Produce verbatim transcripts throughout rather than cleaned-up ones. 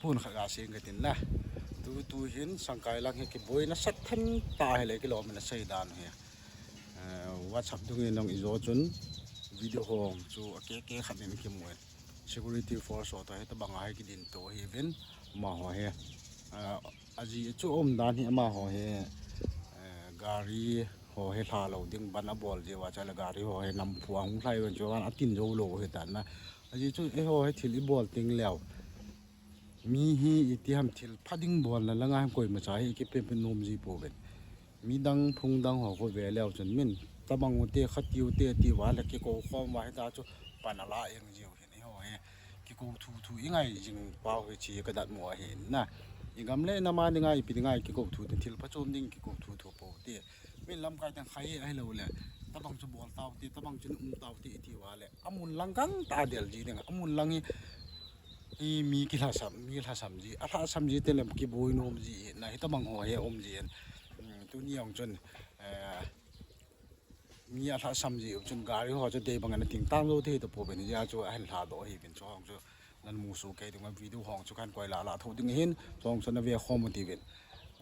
Hun khat ga seng katin na. Tutu hin Sangkai lang hi kiboi nasatah tah hile kilom in asei dan hi. Eh, WhatsApp dung in nong ijo chun video hong chu akeke khat in kimu in. Security force ho toh hitabang a hi kidin to hiuvin amaho hi. Eh, aji chu umdan hi amaho hi. Eh, gari ho hi lha lou ding ban abol jeh uva chule gari ho hi namphu a hung lhai uvin chuin atin jou lou hitan na. Aji chu eiho hi thil ibol teng leu. Mi hi iti ham thil pha ding bolna langa hin koimacha hi ikipe pe nom ji pouvin. Midang phung dang ho khu ve leu chun min tabang u te khati u te ti uva le kikou khom uva hita chu pan ala eng jiu hin eiho hi. Kikou thu thu ingai jing pau hi chi kadat mo ahi na. Igam le nam a dinga ipi dinga kikou thu te thil phachom ding kikou thu thu pou te. Min lamkai teng khai ahilou le. Tabang chu bol tau te, tabang chu um tau te iti uva le. Amun lang gangtah del ji ding. Amun lang hi Hi mi kilhasam, mi lhasam ji, alhasam ji te lem kiboi nom ji, na hitabang ho hi um ji in. Mm, tuni jong chun, eh, mi alhasam ji um chun gari ho chu dei bang ana ting tang jou thei tapou ven, hijeh a chu ahin lha doh ahiuvin chu hong chu nan mu soh kei dinga video hong chu kan koi la la tho ding hin, chu hong chu na ve khom u tivin.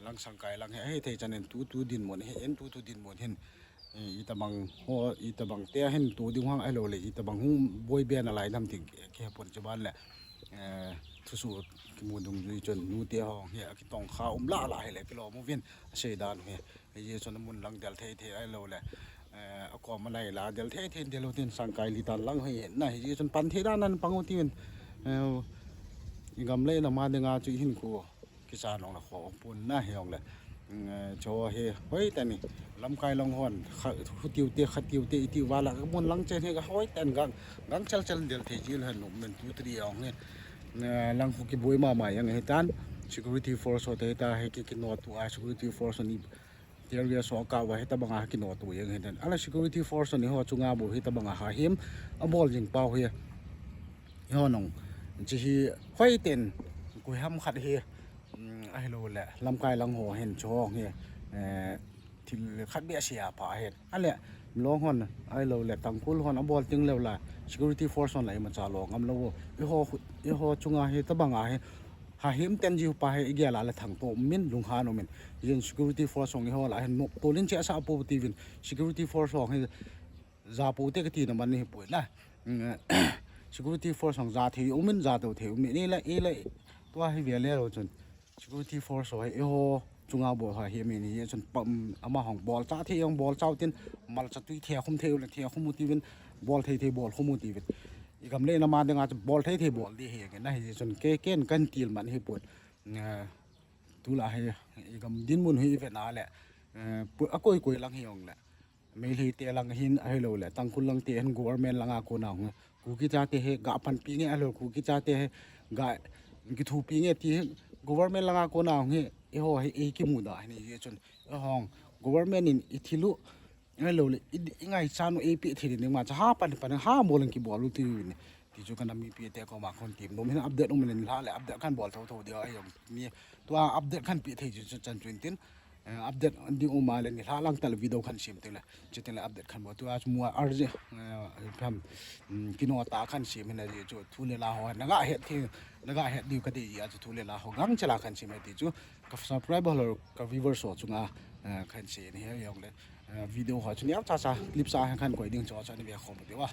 Lang Sangkai lang hi, ahi thei chan in tutu dinmun hi, in tutu dinmun hin, Eh, itabang ho, itabang te hin to ding hang ahilou le, itabang hung boi be nalai nam ting ki, kihepon chuban le, eh, thusoh kimu dungjui chun nu te ho hi akitong kha um la la hile kilom uvin asei dan hi. Hijeh chun amun lang del thei thei ahilou le, eh, akom a nai la del thei thei del u tin Sangkai litan lang hi na hijeh chun pan thei dan nan pang u tivin, eh, igam le nam a dinga chu ihin khu. Kichan ong le kho ong pon na hi ong le. Mm, eh, chu hi hoi teni. Lamkai lang hon, kha, hutiu te, khatiu te, iti uva la, mun lang chen hi hoi ten gang, gang chal chal del thei ji le nom men tu tri ong hi. Eh, lang khu kiboi mama jeng hitan. Security force ho te ta hi ki, kino tu a security force ni tear gas ho ka uva hitabang a kino tu jeng hitan. Ala security force ni ho chunga bou hitabang a hahim abol jing pau hi. Eiho nong, chi hi hoi ten, koi ham khat hi, mm, ahilou le, lamkai lang ho hin chu hong hi, eh, thil khat beh sia pha hin. Ale, Milong hon, ahilou le, Tangkhul hon abol ting leu la, security force hon la imacha lo ngam lou. Eiho, eiho chunga hitabang a hi, hahim ten ji pa hi igel a le thang to min lunghan um in. Jin security force hong eiho la hin nop tolin che asa pou tivin, security force hong hi, ja pou te kati na man hi poi na. Mm, security force hong ja thei um in, ja to thei um in, ei la, ei la, tua hi ve le lo chun. Security force ho hi, eiho, chunga bol ha hi min hi, chun pam, ama hong bol cha thei, hong bol cha u tin, mal cha tui thei khum thei u le, thei khum u tivin, bol thei thei, bol khum u tivin. Igam le nam a dinga chu bol thei thei, bol di hi, na hi chun ke, ken kan til man hi poi. Eh, tu la hi, igam dinmun hi ve na le, eh, pu-, akoi koi lang hi ong le. Meitei te lang hin ahilou le, Tangkhul lang te hin government langa kona hung. Kuki chate hi ga panpi nge ahilou, Kuki chate hi ga kithupi nge ti hi government langa kona hung hi, eiho hi eikimu da hi ni hi chun. Eiho government in ithil u, ahilou le, i, ingaichan u eipe thei ding ma cha ha pan pan ha bol in kibol u ti u ni. Ti chu kana mipi te koma kon tim nom hin update um le nilhah le update kan bol tho tho dia ahi jong mi tua update kan pe thei chu chan chu in tin, eh, update ding um a le nilhah lang tah le video kan sem teng le, chuti le update kan bol tua chu mua urgent, eh, pam, mm, kino tah kan sem hin a ji chu thu le la ho na ga het thei, na ga het diu ka dei ji a chu thu le la ho gang chela kan sem ti chu ka subscriber ho ka viewers ho chunga, eh, kan sei ni hi jong le. Eh, video ho chu neocha cha clip sa hin kan koi ding chu chu ni ve khom diu a.